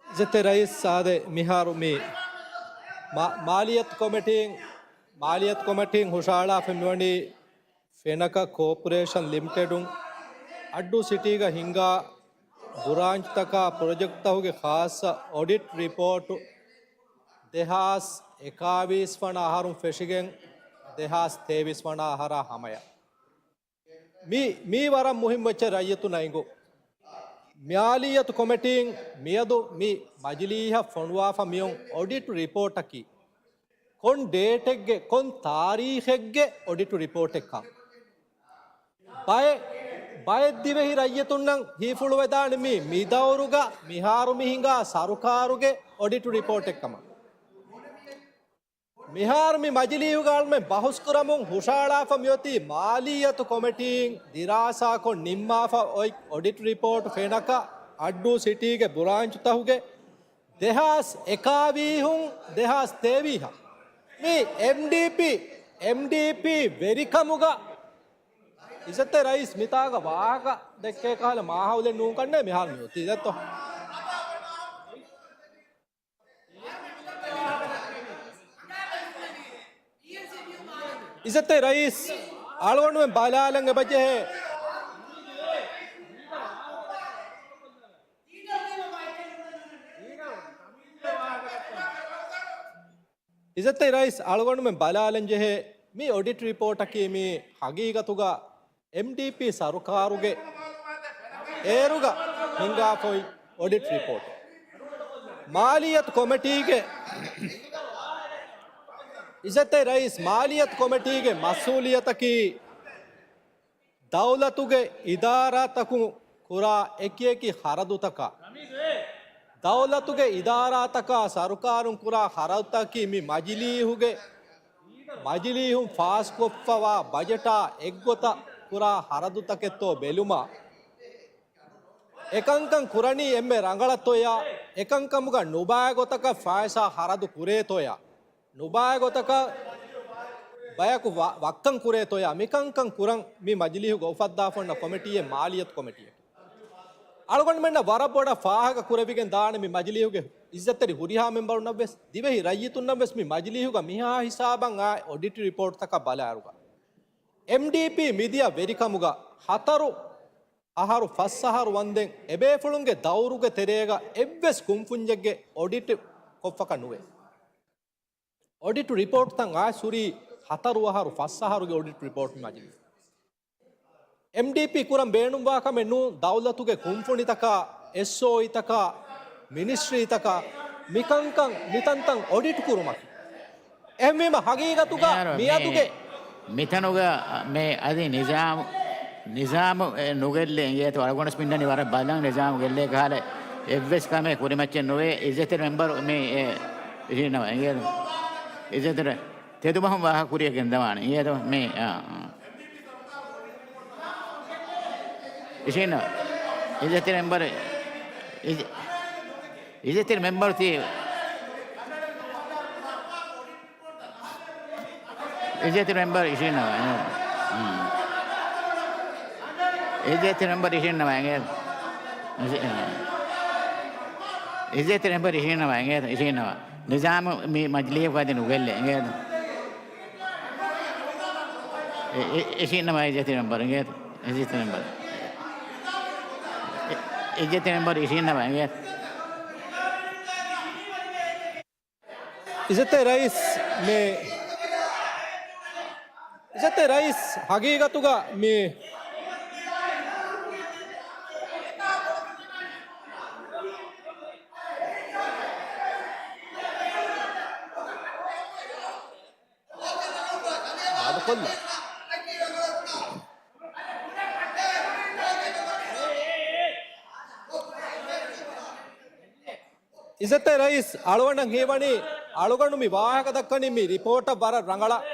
އިއްޒަތްތެރި ރައީސް ސާދެ މިހާރު މި މާ-، މާލިއްޔަތު ކޮމިޓީން، މާލިއްޔަތު ކޮމިޓީން ހުށަހަޅާފަ މިވަނީ ފެނަކަ ކޯޕަރޭޝަން ލިމިޓެޑުން އައްޑޫ ސިޓީގަ ހިންގާ ބުރާންޗުތަކާ ޕްރޮޖެކްޓްތަކުގެ ޚާއްޞަ އޮޑިޓް ރިޕޯޓު ދެހާސް އެކާވީސް ވަނަ އަހަރުން ފެށިގެން ދެހާސް ތޭވީސް ވަނަ އަހަރާ ހަމަޔަށް. މި، މީ ވަރަށް މުހިއްމު އެއްޗެއް ރައްޔިތުންނަށް އެނގު. މާލިއްޔަތު ކޮމިޓީން މިއަދު މި މަޖިލީހަށް ފޮނުވާފަ މިއޮން އޮޑިޓް ރިޕޯޓަކީ ކޮން ޑޭޓެއްގެ، ކޮން ތާރީޚެއްގެ އޮޑިޓް ރިޕޯޓެއްކަން. ބައެއް، ބައެއް ދިވެހި ރައްޔިތުންނަށް ހީފުޅުވެދާނެ މީ މިދައުރުގަ މިހާރު މި ހިނގާ ސަރުކާރުގެ އޮޑިޓް ރިޕޯޓެއްކަމަށް. މިހާރު މި މަޖިލީހުގަ އަޅުމެން ބަހުސްކުރަމުން ހުށަހަޅާފަ މިއޮތީ މާލިއްޔަތު ކޮމިޓީން ދިރާސާކޮށް ނިންމާފަ އޮތް އޮޑިޓް ރިޕޯޓް ފެނަކަ އައްޑޫ ސިޓީގެ ބުރާންޗުތަކުގެ ދެހާސް އެކާވީހުން ދެހާސް ތޭވީހަށް މި އެމްޑީޕީ، އެމްޑީޕީ ވެރިކަމުގަ އިއްޒަތްތެރި ރައީސް މިތާގަ ވާހަކަ ދެއްކޭ ކަހަލަ މާހައުލެއް ނޫން ކަންނޭ މިހާރު މިއޮތީ ދެއްތޯ؟ އިއްޒަތްތެރި ރައީސް، އަޅުގަނޑުމެން ބަލާލަން އެބަޖެހޭ. އިއްޒަތްތެރި ރައީސް، އަޅުގަނޑުމެން ބަލާލަން ޖެހޭ މި އޮޑިޓް ރިޕޯޓަކީ މި ހަގީގަތުގަ އެމްޑީޕީ ސަރުކާރުގެ އޭރުގަ ހިންގާފައި އޮޑިޓް ރިޕޯޓް. މާލިއްޔަތު ކޮމިޓީގެ، އިއްޒަތްތެރި ރައީސް، މާލިއްޔަތު ކޮމިޓީގެ މަސްއޫލިއްޔަތަކީ ދައުލަތުގެ އިދާރާތަކުން ކުރާ އެކިއެކި ޚަރަދުތަކާ، ދައުލަތުގެ އިދާރާތަކާ ސަރުކާރުން ކުރާ ޚަރަދުތަކީ މި މަޖިލީހުގެ، މަޖިލީހުން ފާސްކޮށްފަވާ ބަޖެޓާ އެއްގޮތަށް ކުރާ ޚަރަދުތަކެއްތޯ ބެލުމަށް، އެކަންކަން ކުރަނީ އެންމެ ރަނގަޅަށްތޯޔާ، އެކަންކަމުގަ ނުބައި ގޮތަކަށް ފައިސާ ޚަރަދު ކުރޭތޯޔާ، ނުބައި ގޮތަކަށް ބަޔަކު ވަ-، ވައްކަން ކުރޭތޯޔާ، މިކަންކަން ކުރަން މި މަޖިލީހުގަ އުފައްދާފަ އޮންނަ ކޮމިޓީއެއް މާލިއްޔަތު ކޮމިޓީއެކޭ. އަޅުގަނޑުމެންނަށް ވަރަށް ބޮޑަށް ފާހަގަ ކުރެވިގެން ދާނެ މި މަޖިލީހުގެ އިއްޒަތްތެރި ހުރިހާ މެމްބަރުންނަށްވެސް، ދިވެހި ރައްޔިތުންނަށްވެސް މި މަޖިލީހުގަ މިހާ ހިސާބަށް އާ އޮޑިޓް ރިޕޯޓްތަކަށް ބަލާއިރުގަ، އެމްޑީޕީ މިދިޔަ ވެރިކަމުގަ ހަތަރު އަހަރު ފަސް އަހަރު ވަންދެން އެބޭފުޅުންގެ ދައުރުގެ ތެރޭގަ އެއްވެސް ކުންފުންޏެއްގެ އޮޑިޓް ކޮށްފަކަށް ނުވޭ. އޮޑިޓް ރިޕޯޓްތައް އައިސް ހުރީ ހަތަރު އަހަރު ފަސް އަހަރުގެ އޮޑިޓް ރިޕޯޓް މަޖިލީހު. އެމްޑީޕީ ކުރަން ބޭނުންވާ ކަމެއް ނޫން ދައުލަތުގެ ކުންފުނިތަކާ، އެސްއޯއީތަކާ، މިނިސްޓްރީތަކާ މިކަންކަން މިތަންތަން އޮޑިޓް ކުރުމަކީ. އެހެންވީމަ ހަގީގަތުގަ މިއަދުގެ މިތަނުގަ މި އަދި ނިޒާމު، ނިޒާމު ނުގެއްލޭ އިނގޭތޯ އަޅުގަނޑު މިންނަނީ ވަރަށް ބަލަން ނިޒާމު ގެއްލޭ ކަހަލަ އެއްވެސް ކަމެއް ކުރިމައްޗެއް ނުވޭ. އިއްޒަތްތެރި މެމްބަރު މި އެ، އިށީނަމަ އިނގޭތޯ. އިއްޒަތްތެރި ތެދުމަހުން ވާހަކަ ކުރިއަށް ގެންދަވާނެ އިނގޭތޯ. މި، އާ، އާ. އިށީނަމަ. އިއްޒަތްތެރި މެމްބަރު، އިއްޒަ-، އިއްޒަތްތެރި މެމްބަރު ތީ އިއްޒަތްތެރި މެމްބަރު އިށީނަމަ. އިއްޒަތްތެރި މެމްބަރު އިށީނަމަ އިނގޭތޯ. އިއްޒަތްތެރި މެމްބަރު އިށީނަމަ އިނގޭތޯ. އިށީނަމަ. ނިޒާމު މި މަޖިލީހަކު އަދި ނުގެއްލޭ އިނގޭތޯ. އި-، އި-، އިށީނަމަ އިއްޒަތްތެރި މެމްބަރު އިނގޭތޯ. އިއްޒަތްތެރި މެމްބަރު. އި-، އިއްޒަތްތެރި މެމްބަރު އިށީނަމަ އިނގޭތޯ. އިއްޒަތްތެރި ރައީސް މި، އިއްޒަތްތެރި ރައީސް ހަގީގަތުގަ މި ބާދަކޮށްލާ. އިއްޒަތްތެރި ރައީސް، އަޅުގަނޑަށް ހީވަނީ، އަޅުގަނޑު މި ވާހަކަ ދައްކަނީ މި ރިޕޯޓަށް ވަރަށް ރަނގަޅަށް،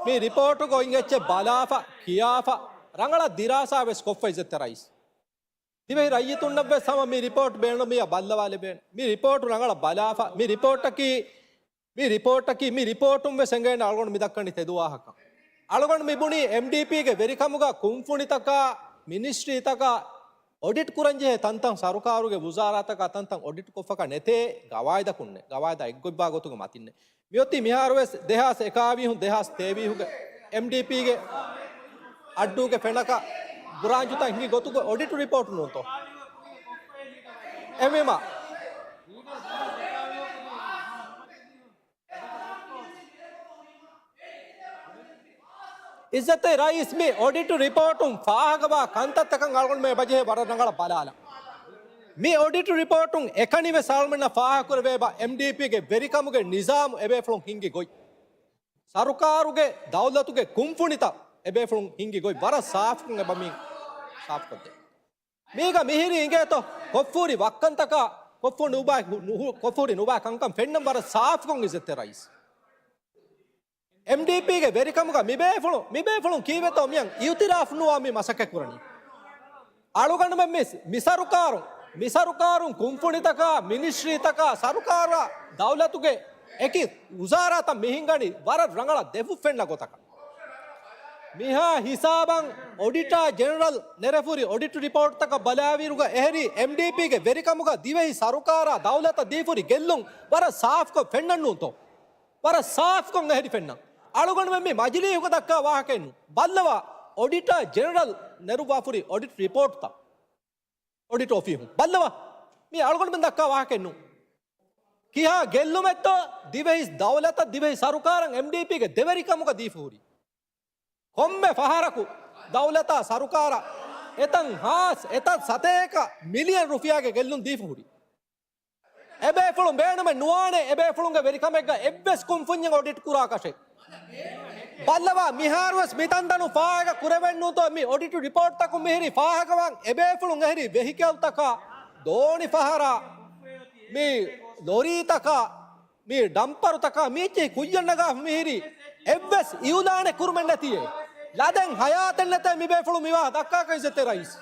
މި ރިޕޯޓުގަ އޮތް އެއްޗެއް ބަލާފަ، ކިޔާފަ، ރަނގަޅަށް ދިރާސާ ވެސް ކޮށްފަ އިއްޒަތްތެރި ރައީސް. ދިވެހި ރައްޔިތުންނަށް ވެސް ހަމަ މި ރިޕޯޓް ބޭނުމިއްޔާ ބައްލަވާލެވޭނެ. މި ރިޕޯޓު ރަނގަޅަށް ބަލާފަ، މި ރިޕޯޓަކީ، މި ރިޕޯޓަކީ، މި ރިޕޯޓުން ވެސް އެނގޭނެ އަޅުގަނޑު މި ދައްކަނީ ތެދު ވާހަކަ. އަޅުގަނޑު މި ބުނީ އެމްޑީޕީގެ ވެރިކަމުގަ ކުންފުނިތަކާ، މިނިސްޓްރީތަކާ އޮޑިޓް ކުރަންޖެހޭ ތަންތަން ސަރުކާރުގެ ވުޒާރާތަކާ ތަންތަން އޮޑިޓް ކޮށްފަކާ ނެތޭ ގަވާއިދަކުންނެ، ގަވާއިދާ އެއްގޮތްވާ ގޮތުގަ މަތިންނެ. މިއޮތީ މިހާރުވެސް ދެހާސް އެކާވީހުން، ދެހާސް ތޭވީހުގެ އެމްޑީޕީގެ އައްޑޫގެ ފެނަކަ ބުރާންޖުތައް ހިނގި ގޮތުގެ އޮޑިޓް ރިޕޯޓު ނޫންތޯ؟ އެމީމާ. އިއްޒަތްތެރި ރައީސް، މި އޮޑިޓް ރިޕޯޓުން ފާހަގަވާ ކަންތައްތަކަށް އަޅުގަނޑުމެން އެބަޖެހޭ ވަރަށް ރަނގަޅަށް ބަލާލަން. މި އޮޑިޓް ރިޕޯޓުން އެކަނިވެސް އަޅުގަނޑުމެންނަށް ފާހަގަކުރެވޭބާ އެމްޑީޕީގެ ވެރިކަމުގެ ނިޒާމު އެބޭފުޅުން ހިންގި ގޮތް. ސަރުކާރުގެ ދައުލަތުގެ ކުންފުނިތައް އެބޭފުޅުން ހިންގި ގޮތް ވަރަށް ސާފުކޮށް އެބަ މި ސާފުކޮށްދޭ. މީގަ މިހިރީ އިނގޭތޯ ކޮށްފުރި ވައްކަންތަކާ، ކޮށްފު ނުބާ، ނުހު-، ކޮށްފުރި ނުބާ ކަންކަން ފެންނަން ވަރަށް ސާފުކޮށް އިއްޒަތްތެރި ރައީސް. އެމްޑީޕީގެ ވެރިކަމުގަ މިބޭފުޅުން، މިބޭފުޅުން ކީއްވެތޯ މިއަން އިއުތިރާފް ނުވާ މި މަސައްކަތް ކުރަނީ؟ އަޅުގަނޑުމެން މި، މި ސަރުކާރުން، މި ސަރުކާރުން ކުންފުނިތަކާ، މިނިސްޓްރީތަކާ، ސަރުކާރާ ދައުލަތުގެ އެކި ވުޒާރާތައް މި ހިންގަނީ ވަރަށް ރަނގަޅަށް ދެފުށް ފެންނަ ގޮތަކަށް. މިހާ ހިސާބަށް އޮޑިޓާ ޖެނެރަލް ނެރެފުރި އޮޑިޓް ރިޕޯޓްތަކަށް ބަލާވިއިރުގަ އެހެރީ އެމްޑީޕީގެ ވެރިކަމުގަ ދިވެހި ސަރުކާރާ ދައުލަތަށް ދީފުރި ގެއްލުން ވަރަށް ސާފުކޮށް ފެންނަން ނޫންތޯ؟ ވަރަށް ސާފުކޮށް އެހެރި ފެންނަން. އަޅުގަނޑުމެން މި މަޖިލީހުގަ ދައްކާ ވާހަކައެއް ނޫން. ބައްލަވާ، އޮޑިޓާ ޖެނެރަލް ނެރުއްވާފުރި އޮޑިޓް ރިޕޯޓްތައް. އޮޑިޓް އޮފީހުން. ބައްލަވާ. މި އަޅުގަނޑުމެން ދައްކާ ވާހަކައެއް ނޫން. ކިހާ ގެއްލުމެއްތޯ ދިވެހި ދައުލަތަށް ދިވެހި ސަރުކާރަށް އެމްޑީޕީގެ ދެވެރިކަމުގަ ދީފަ ހުރީ. ކޮންމެ ފަހަރަކު ދައުލަތާ ސަރުކާރަށް އެތަން ހާސް، އެތައް ސަތޭކަ މިލިއަން ރުފިޔާގެ ގެއްލުން ދީފަ ހުރީ. އެބޭފުޅުން ބޭނުމެއް ނުވާނެ އެބޭފުޅުންގެ ވެރިކަމެއްގަ އެއްވެސް ކުންފުންޏެއް އޮޑިޓް ކުރާކަށެއް. ބައްލަވާ، މިހާރުވެސް މިތަންތަނުން ފާހަގަ ކުރެވެން ނޫންތޯ މި އޮޑިޓް ރިޕޯޓްތަކުން މިހިރީ ފާހަގަވާން އެބޭފުޅުން އެހެރީ ވެހިކަލްތަކާ، ދޯނި ފަހަރާ، މި ލޮރީތަކާ، މި ޑަމްޕަރުތަކާ މީއްޗެހި ކުއްޔަށް ނަގާފަ މިހިރީ އެއްވެސް އިއުލާނެއް ކުރުމެއް ނެތިއޭ. ލަދެއް ހަޔާތެއް ނެތޭ މިބޭފުޅުން މިވާ ދައްކާކަށް އިއްޒަތްތެރި ރައީސް.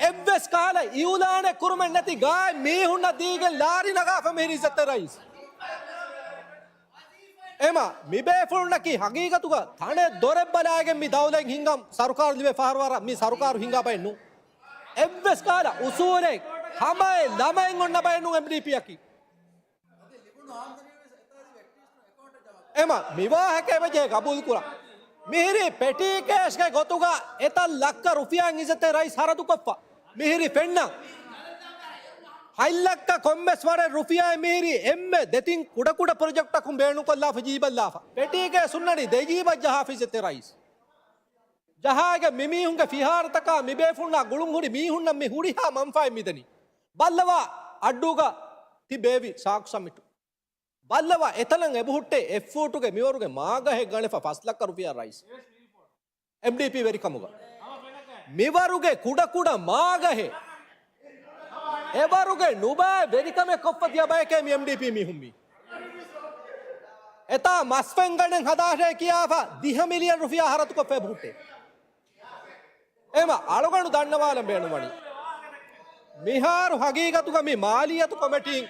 އެއްވެސް ކަހަލަ އިއުލާނެއް ކުރުމެއް ނެތި ގާތް މީހުންނަށް ދީގެން ލާރި ނަގާފަ މިހިރީ އިއްޒަތްތެރި ރައީސް. އެމަ، މިބޭފުޅުންނަކީ ހަގީގަތުގަ ތަނެއް ދޮރެއް ބަލާގެން މި ދައުލަތް ހިންގަން ސަރުކާރު ލިބޭ ފަހަރު ވަރަށް މި ސަރުކާރު ހިނގާ ބައެއް ނޫން. އެއްވެސް ކަހަލަ އުސޫލެއް ހަމައެއް ލަމައެއް އޮންނަ ބައެއް ނޫން އެމްޑީޕީއަކީ. އެމަ، މިވާހަކަ އެބަޖެހޭ ގަބޫލުކުރާ. މިހިރީ ޕެޓީ ކޭޝްގެ ގޮތުގަ އެތައް ލައްކަ ރުފިޔާ އިއްޒަތްތެރި ރައީސް ހަރަދުކޮށްފަ. މިހިރީ ފެންނަ. ހަތް ލައްކަ ކޮންމެސް ވަރެއް ރުފިޔާއެއް މިހިރީ އެންމެ ދެތިން ކުޑަކުޑަ ޕްރޮޖެކްޓަކުން ބޭނުންކޮށްލާފަ ޖީބަށްލާފަ. ޕެޓީގެ ސުންނަނީ ދެޖީބަށް ޖަހާފަ އިއްޒަތްތެރި ރައީސް. ޖަހާގެ މިމީހުންގެ ފިހާރަތަކާ މިބޭފުޅުންނާ ގުޅުންހުރި މީހުންނަށް މި ހުރިހާ މަންފާއެއް މިދެނީ. ބައްލަވާ އައްޑޫގަ ތި ބޭއްވި ސާކު ސަމިޓު. ބައްލަވާ އެތަނަށް އެބަހުއްޓޭ އެއް ފޫޓުގެ މިވަރުގެ މާގަހެއް ގަނެފަ ފަސް ލައްކަ ރުފިޔާ ރައީސް. އެމްޑީޕީ ވެރިކަމުގަ. މިވަރުގެ ކުޑަކުޑަ މާގަހެއް. އެވަރުގެ ނުބައި ވެރިކަމެއް ކޮށްފަ ދިޔަ ބަޔެކޭ މި އެމްޑީޕީ މީހުން މީ. އެތާ މަސްފެންގަނެން ހަދާށޭ ކިޔާފަ ދިހަ މިލިއަން ރުފިޔާ ހަރަދުކޮށްފަ އެބަހުއްޓޭ. އެމަ އަޅުގަނޑު ދަންނަވާލަން ބޭނުންވަނީ. މިހާރު ހަގީގަތުގަ މި މާލިއްޔަތު ކޮމިޓީން،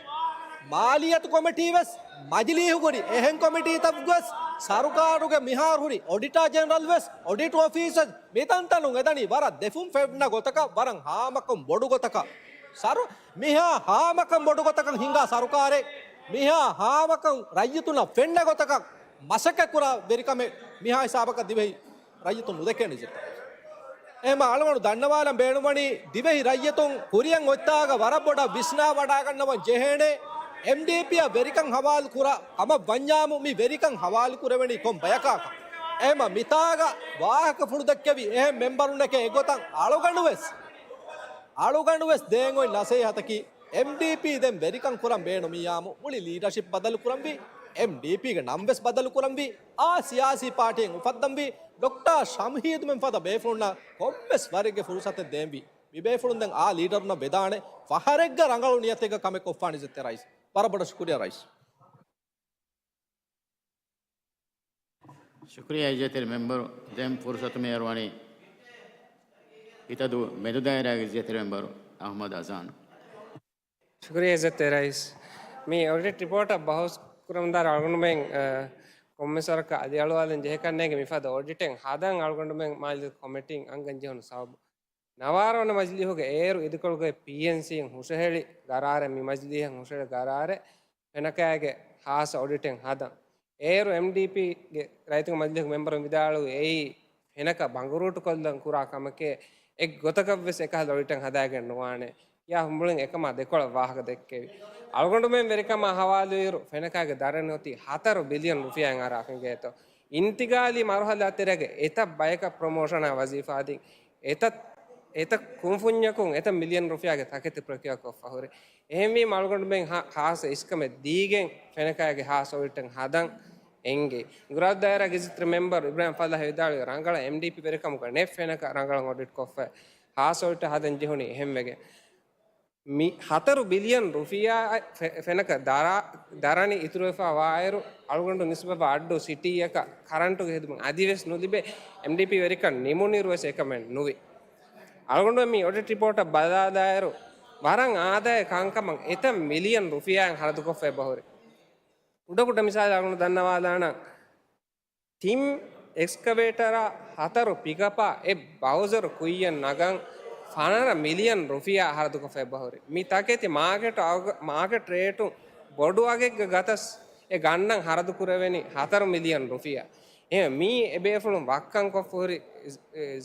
މާލިއްޔަތު ކޮމިޓީ ވެސް މަޖިލީހު ހުރި އެހެން ކޮމިޓީތަކު ވެސް ސަރުކާރުގެ މިހާރު ހުރި އޮޑިޓާ ޖެނެރަލް ވެސް އޮޑިޓް އޮފީސް ވެސް މިތަންތަނުން އެދަނީ ވަރަށް ދެފުން ފެންނަ ގޮތަކަށް ވަރަށް ހާމަކަން ބޮޑު ގޮތަކަށް. ސަރު، މިހާ ހާމަކަން ބޮޑު ގޮތަކަށް ހިނގާ ސަރުކާރެއް، މިހާ ހާމަކަން ރައްޔިތުންނަށް ފެންނަ ގޮތަކަށް މަސައްކަތް ކުރާ ވެރިކަމެއް މިހާ ހިސާބަކަށް ދިވެހި ރައްޔިތުން ނުދެކޭނެ އިއްޒަތްތެރި. އެހެންމަ އަޅުގަނޑު ދަންނަވާލަން ބޭނުންވަނީ ދިވެހި ރައްޔިތުން ކުރިއަށް އޮތްތާގަ ވަރަށް ބޮޑަށް ވިސްނާ ވަޑާގަންނަވަން ޖެހޭނެ. އެމްޑީޕީއަށް ވެރިކަން ހަވާލު ކުރާ ކަމަށް ވަންޏާމު މި ވެރިކަން ހަވާލު ކުރެވެނީ ކޮން ބަޔަކާކަން. އެހެމަ މިތާގަ ވާހަކަފުޅު ދެއްކެވި އެހެން މެމްބަރުންނެކޭ އެގޮތަށް އަޅުގަނޑުވެސް، އަޅުގަނޑުވެސް ދޭން އޮތް ނަސޭހަތަކީ، އެމްޑީޕީ ދެން ވެރިކަން ކުރަން ބޭނުމިއްޔާމު މުޅި ލީޑަޝިޕް ބަދަލު ކުރަންވީ، އެމްޑީޕީގެ ނަންވެސް ބަދަލު ކުރަންވީ، އާ ސިޔާސީ ޕާޓީއެއް އުފައްދަންވީ، ޑޮކްޓާ ޝަމްހީދުމެން ފަދަ ބޭފުޅުންނަށް ކޮންމެސް ވަރެއްގެ ފުރުސަތެއް ދޭންވީ. މި ބޭފުޅުން ދެން އާ ލީޑަރުންނަށް ވެދާނެ ފަހަރެއްގަ ރަނގަޅު ނިޔަތެއްގަ ކަމެއް ކޮށްފާނެ އިއްޒަތްތެރި ރައީސް. ވަރަށް ބޮޑަށް ޝުކުރިޔާ ރައީސް. ޝުކުރިޔާ އިއްޒަތްތެރި މެމްބަރު. ދެން ފުރުސަތު މިއަރުވަނީ ހިތަދޫ މެދު ދާއިރާގެ އިއްޒަތްތެރި މެމްބަރު އަހުމަދު އަޒާން. ޝުކުރިޔާ އިއްޒަތްތެރި ރައީސް. މި އޮޑިޓް ރިޕޯޓަށް ބަހުސް ކުރަމުންދާ އަޅުގަނޑުމެން، އަ، ކޮންމެސް ވަރަކަށް އަލިއަޅުވާލަން ޖެހޭކަށް ނޭނގެ މިފަދަ އޮޑިޓެއް ހަދަން އަޅުގަނޑުމެން މާލެ ކޮމިޓީން އަންގަން ޖެހުނު ސަބަބު. ނަވާރަ ވަނަ މަޖިލީހުގެ އޭރު އިދިކޮޅުގައި ޕީއެންސީން ހުށަހެޅި ގަރާރެއް، މި މަޖިލީހަށް ހުށަހެޅި ގަރާރެއް ފެނަކައިގެ ހާއްސަ އޮޑިޓެއް ހަދަން. އޭރު އެމްޑީޕީގެ ރައްޔިތުންގެ މަޖިލީހުގެ މެމްބަރުން ވިދާޅުވި އެއީ ފެނަކަ ބަނގުރޫޓުކޮށްލަން ކުރާ ކަމެކޭ، އެއް ގޮތަކަށްވެސް އެކަހަލަ އޮޑިޓެއް ހަދާގެން ނުވާނެ ކިޔާ ހުންބުޅިން އެކަމާ ދެކޮޅަށް ވާހަކަ ދެއްކެވި. އަޅުގަނޑުމެން ވެރިކަމާ ހަވާލުވިއިރު ފެނަކައިގެ ދަރަނި އޮތީ ހަތަރު ބިލިއަން ރުފިޔާއިން އަރާ އެނގޭތޯ. އިންތިގާލީ މަރުހަލާ ތެރޭގަ އެތައް ބަޔަކަށް ޕްރޮމޯޝަނާ ވަޒީފާ ދިން، އެތައް، އެތައް ކުންފުންޏަކުން އެތައް މިލިއަން ރުފިޔާގެ ތަކެތި ޕްރޮކިއޯ ކޮށްފަ ހުރި. އެހެންވީމަ އަޅުގަނޑުމެން ހާ-، ހާއްސަ އިސްކަމެއް ދީގެން ފެނަކައިގެ ހާއްސަ އޮޑިޓެއް ހަދަން އެނގޭ. އިނގުރާދު ދާއިރާގެ އިއްޒަތްތެރި މެމްބަރު އިބްރާހިމް ފަލާހް ވިދާޅުވި ރަނގަޅަށް އެމްޑީޕީ ވެރިކަމުގަ ނެތް ފެނަކަ ރަނގަޅަށް އޮޑިޓް ކޮށްފަ ހާއްސަ އޮޑިޓެއް ހަދަން ޖެހުނީ އެހެންވެގެން. މި ހަތަރު ބިލިއަން ރުފިޔާ ފެ-، ފެނަކަ ދަރާ-، ދަރަނި އިތުރުވެފަ ވާއިރު، އަޅުގަނޑު ނިސްބަތްވާ އައްޑޫ ސިޓީއަކަށް ކަރަންޓުގެ ހިދުމަތް އަދިވެސް ނުލިބޭ. އެމްޑީޕީ ވެރިކަން ނިމުނިއިރުވެސް އެކަމެއް ނުވި. އަޅުގަނޑު މި އޮޑިޓް ރިޕޯޓަށް ބަލާލާއިރު، ވަރަށް އާދައިގެ ކަންކަމަށް އެތައް މިލިއަން ރުފިޔާއިން ހަރަދުކޮށްފަ އެބަހުރި. ކުޑަކުޑަ މިސާލެއް އަޅުގަނޑު ދަންނަވާލާނަން. ތިން އެކްސްކަވޭޓަރާ ހަތަރު ޕިކަޕާ އެއް ބައުޒަރު ކުއްޔަށް ނަގަން ފަނަރަ މިލިއަން ރުފިޔާ ހަރަދުކޮށްފަ އެބަހުރި. މި ތަކެތި މާކެޓު އަގު-، މާކެޓް ރޭޓުން ބޮޑު އަގެއްގަ ގަތަސް އެ ގަންނަން ހަރަދު ކުރެވެނީ ހަތަރު މިލިއަން ރުފިޔާ. އެހެން މީ އެބޭފުޅުން ވައްކަން ކޮށްފަ ހުރި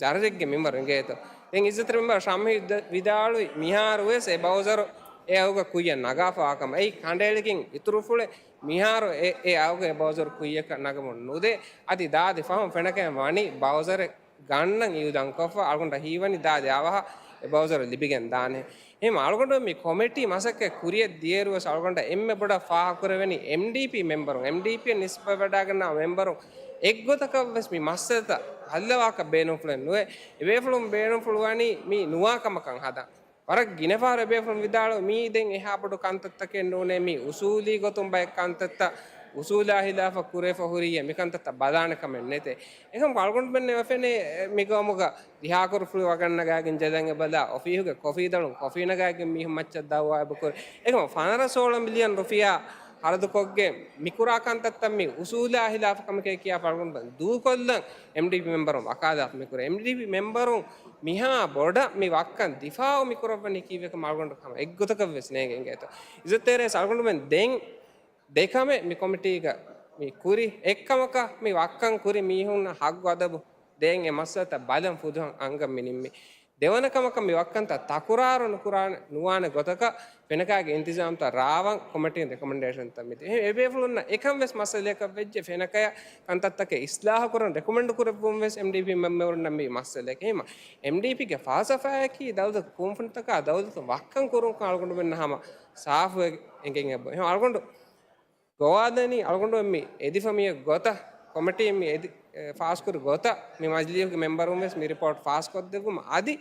ޒަރަރެއްގެ މިންވަރު އިނގޭތޯ. ދެން އިއްޒަތްތެރި މެމްބަރު ޝަމްހީދު ވިދާޅުވި މިހާރުވެސް އެ ބައުޒަރު އެ އަގުގަ ކުއްޔަށް ނަގާފަވާ ކަމަށް. އެއީ ކަނޑައެޅިގެން އިތުރުފުޅެއް. މިހާރު އެ، އެ އަގުގަ އެ ބައުޒަރު ކުއްޔަކަށް ނަގަމުން ނުދޭ. އަދި ދާދި ފަހުން ފެނަކައިން ވަނީ ބައުޒަރެއް ގަންނަން އިއުދަން ކޮށްފަ. އަޅުގަނޑަށް ހީވަނީ ދާދި އަވަހަށް އެ ބައުޒަރު ލިބިގެން ދާނެ. އެހެން އަޅުގަނޑު މި ކޮމިޓީ މަސައްކަތް ކުރިއަށް ދިޔައިރުވެސް އަޅުގަނޑަށް އެންމެ ބޮޑަށް ފާހަގަކުރެވެނީ އެމްޑީޕީ މެމްބަރުން، އެމްޑީޕީއަށް ނިސްބަތްވެވަޑައިގަންނަވާ މެމްބަރުން އެއްގޮތަކަށްވެސް މި މައްސަލަތައް ހައްލަވާކަށް ބޭނުންފުޅެއް ނުވޭ. އެބޭފުޅުން ބޭނުންފުޅުވަނީ މީ ނުވާ ކަމަކަށް ހަދަން. ވަރަށް ގިނަ ފަހަރު އެބޭފުޅުން ވިދާޅުވި މީ ދެން އެހާ ބޮޑު ކަންތައްތަކެއް ނޫނޭ، މީ އުސޫލީ ގޮތުން ބައެއް ކަންތައްތައް އުސޫލާ ހިލާފަށް ކުރެވިފަ ހުރިއްޔާ މި ކަންތައްތައް ބަލާނެ ކަމެއް ނެތޭ. އެކަމަކު އަޅުގަނޑުމެންނަށް އެބަ ފެނޭ މި ގައުމުގަ ދިހާކުރުފުޅި ވަގަށް ނަގާގެން ޖަލަން އެބަލާ، އޮފީހުގެ ކޮފީ ދަޅުން ކޮފީ ނަގާގެން މީހުން މައްޗަށް ދައުވާ އެބަ ކުރި. އެކަމަކު ފަނަރަ ސޯޅަ މިލިއަން ރުފިޔާ ހަރަދުކޮށްގެން މިކުރާ ކަންތައްތައް މީ އުސޫލާ ހިލާފު ކަމެކޭ ކިޔާފަ އަޅުގަނޑުމެން ދޫކޮށްލަން އެމްޑީޕީ މެމްބަރުން ވަކާލާތު މިކުރޭ. އެމްޑީޕީ މެމްބަރުން މިހާ ބޮޑަށް މި ވައްކަން ދިފާއު މިކުރައްވަނީ ކީއްވެކަމަށް އަޅުގަނޑު ހަމަ އެއްގޮތަކަށްވެސް ނޭނގެ އިނގޭތޯ. އިއްޒަތްތެރޭ ރައީސް އަޅުގަނޑުމެން ދެން ދެކަމެއް މި ކޮމިޓީގަ މި ކުރި. އެއްކަމަކަށް މި ވައްކަން ކުރި މީހުންނަށް ހައްގު އަދަބު ދޭން އެ މައްސަލަތައް ބަލަން ފުދުހަން އަންގަން މި ނިންމީ. ދެވަނަ ކަމަކަށް މި ވައްކަންތައް ތަކުރާރު ނުކުރާނެ، ނުވާނެ ގޮތަކަށް ފެނަކައިގެ އިންތިޒާމްތައް ރާވަން ކޮމިޓީން ރެކޮމެންޑޭޝަންތައް މިދި. އެ، އެބޭފުޅުންނަށް އެކަން ވެސް މައްސަލައަކަށް ވެއްޖެ ފެނަކަޔަށް ކަންތައްތަކެއް އިސްލާހު ކުރަން ރެކޮމެންޑް ކުރެއްވުން ވެސް އެމްޑީޕީ މެމްބަރުންނަށް މި މައްސަލައެކޭ. އެމްޑީޕީގެ ފަލްސަފާއަކީ ދައުލަތު ކުންފުނިތަކާ ދައުލަތު ވައްކަން ކުރުންކަން އަޅުގަނޑުމެންނަށް ހަމަ ސާފުވެ އެނގެން އެބަ. އެހެން އަޅުގަނޑު ގޮވާލަނީ އަޅުގަނޑު މި އެދިފަ މި ގޮތަށް، ކޮމިޓީ މި އެދި، އެ، ފާސްކުރި ގޮތަށް މި މަޖިލީހުގެ މެމްބަރުން ވެސް މި ރިޕޯޓް ފާސްކޮށްދެއްވުމަށް އަދި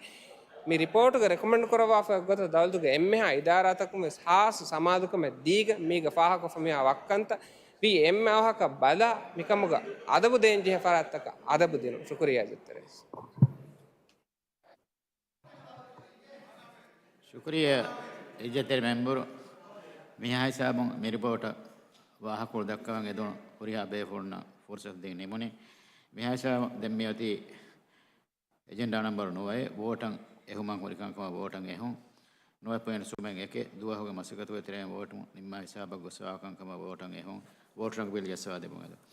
މި ރިޕޯޓުގަ ރެކޮމެންޑް ކުރައްވާފަ ގޮތަށް ދައުލަތުގެ އެންމެހާ އިދާރާތަކުން ވެސް ހާސް ސަމާލުކަމެއް ދީގެން މީގަ ފާހަގަކޮށްފަ މިހާ ވައްކަންތައް ވީ އެންމެ އަވަހަކަށް ބަލާ މިކަމުގަ އަދަބު ދޭންޖެހޭ ފަރާތްތަކަށް އަދަބު ދިނުން. ޝުކުރިއްޔާ އިއްޒަތްތެރި ރައީސް. ޝުކުރިއްޔާ އިއްޒަތްތެރި މެމްބަރު. މިހާ ހިސާބުން މި ރިޕޯޓަށް ވާހަކަފުޅު ދައްކަވަން އެދުނު ހުރިހާ ބޭފުޅުންނަށް ފުރުސަތު ދީން ނިމުނީ. މިހާ ހިސާބުން ދެން މިއޮތީ އެޖެންޑާ ނަމްބަރު ނުވައެއް، ވޯޓަށް އެހުމަށް ހުރި ކަންކަމަށް ވޯޓަށް އެހުން. ނުވައެއް ޕޮއިންޓް ސުމެއް އެކެއް، ދުވަހުގެ މަސައްކަތުގެ ތެރެއިން ވޯޓު ނިންމާ ހިސާބަށް ގޮސްފަވާ ކަންކަމަށް ވޯޓަށް އެހުން. ވޯޓު ރަނގަޅު ބިލް ޖައްސަވާ ދެމުން އެދުން.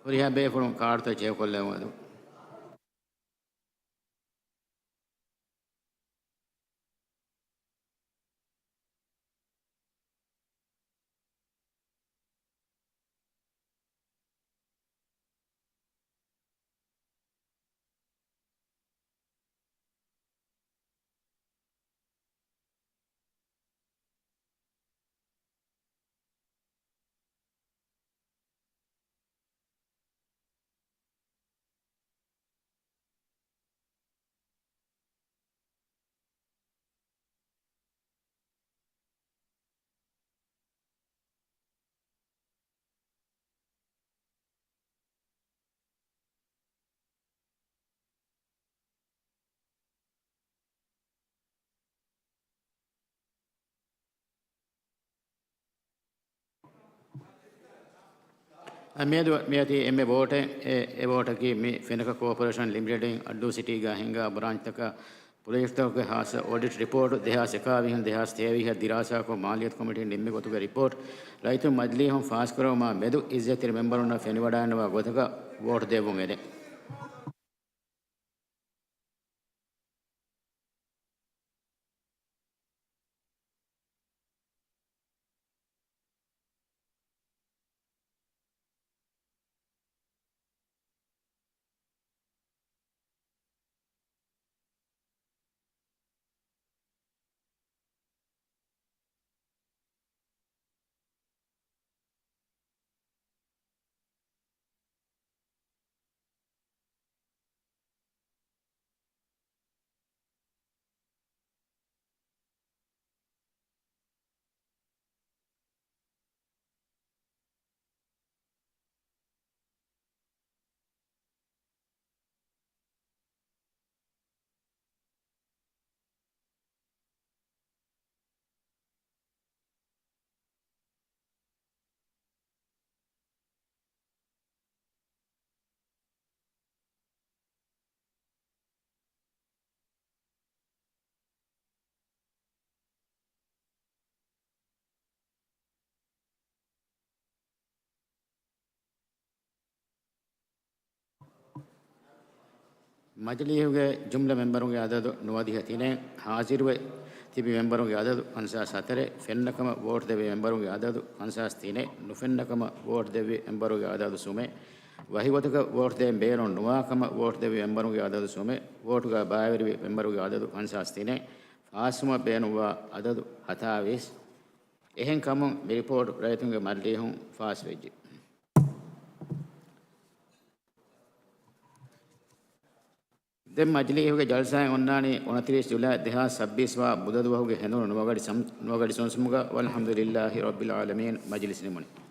ހުރިހާ ބޭފުޅުން ކާޑުތައް ޖެހިކޮށްލެވުމަށް. އަ، މިއަދު މިއޮތީ އެންމެ ވޯޓެއް. އެ، އެ ވޯޓަކީ މި ފެނަކަ ކޯޕަރޭޝަން ލިމިޓެޑިން އައްޑޫ ސިޓީގަ ހިންގާ ބްރާންޗްތަކަށް ޕްރޮޖެކްޓްތަކުގެ ހާއްސަ އޮޑިޓް ރިޕޯޓް ދެހާސް އެކާވީހުން ދެހާސް ތޭވީހަށް ދިރާސާކޮށް، މާލިޔަތު ކޮމިޓީން ނިންމި ގޮތުގެ ރިޕޯޓް ރައްޔިތުން މަޖިލީހުން ފާސްކުރެވުމާ މެދު އިއްޒަތްތެރި މެމްބަރުންނަށް ފެނިވަޑައިގަންނަވާ ގޮތަކަށް ވޯޓް ދެއްވުން އެދެން. މަޖިލީހުގެ ޖުމްލަ މެމްބަރުންގެ އަދަދު ނުވަދިހަ ތިނެއް، ހާޒިރުވެ ތިބި މެމްބަރުންގެ އަދަދު ފަންސާސް ހަތަރެއް، ފެންނަކަމަށް ވޯޓް ދެއްވި މެމްބަރުންގެ އަދަދު ފަންސާސް ތިނެއް، ނުފެންނަކަމަށް ވޯޓް ދެއްވި މެމްބަރުގެ އަދަދު ސުމެއް، ވަކިގޮތަކަށް ވޯޓް ދޭން ބޭނުން ނުވާކަމަށް ވޯޓް ދެއްވި މެމްބަރުންގެ އަދަދު ސުމެއް، ވޯޓުގަ ބައިވެރިވި މެމްބަރުގެ އަދަދު ފަންސާސް ތިނެއް، ފާސްވުމަށް ބޭނުންވާ އަދަދު ހަތާވީސް. އެހެންކަމުން މި ރިޕޯޓް ރައްޔިތުންގެ މަޖިލީހުން ފާސްވެއްޖެ. ދެން މަޖިލީހުގެ ޖަލްސާއެއް އޮންނާނީ އުނަތިރީސް ޖުލައި ދެހާސް ސައްބީސް ވާ ބުދަ ދުވަހުގެ ހެނދުނު ނުވަގަޑި ސަމް-، ނުވަގަޑި ސުންސުމުގަ. ވަލްޙަމްދުލިއްލާހި ރައްބިލް ޢާލަމީން. މަޖިލިސް ނިމުނީ.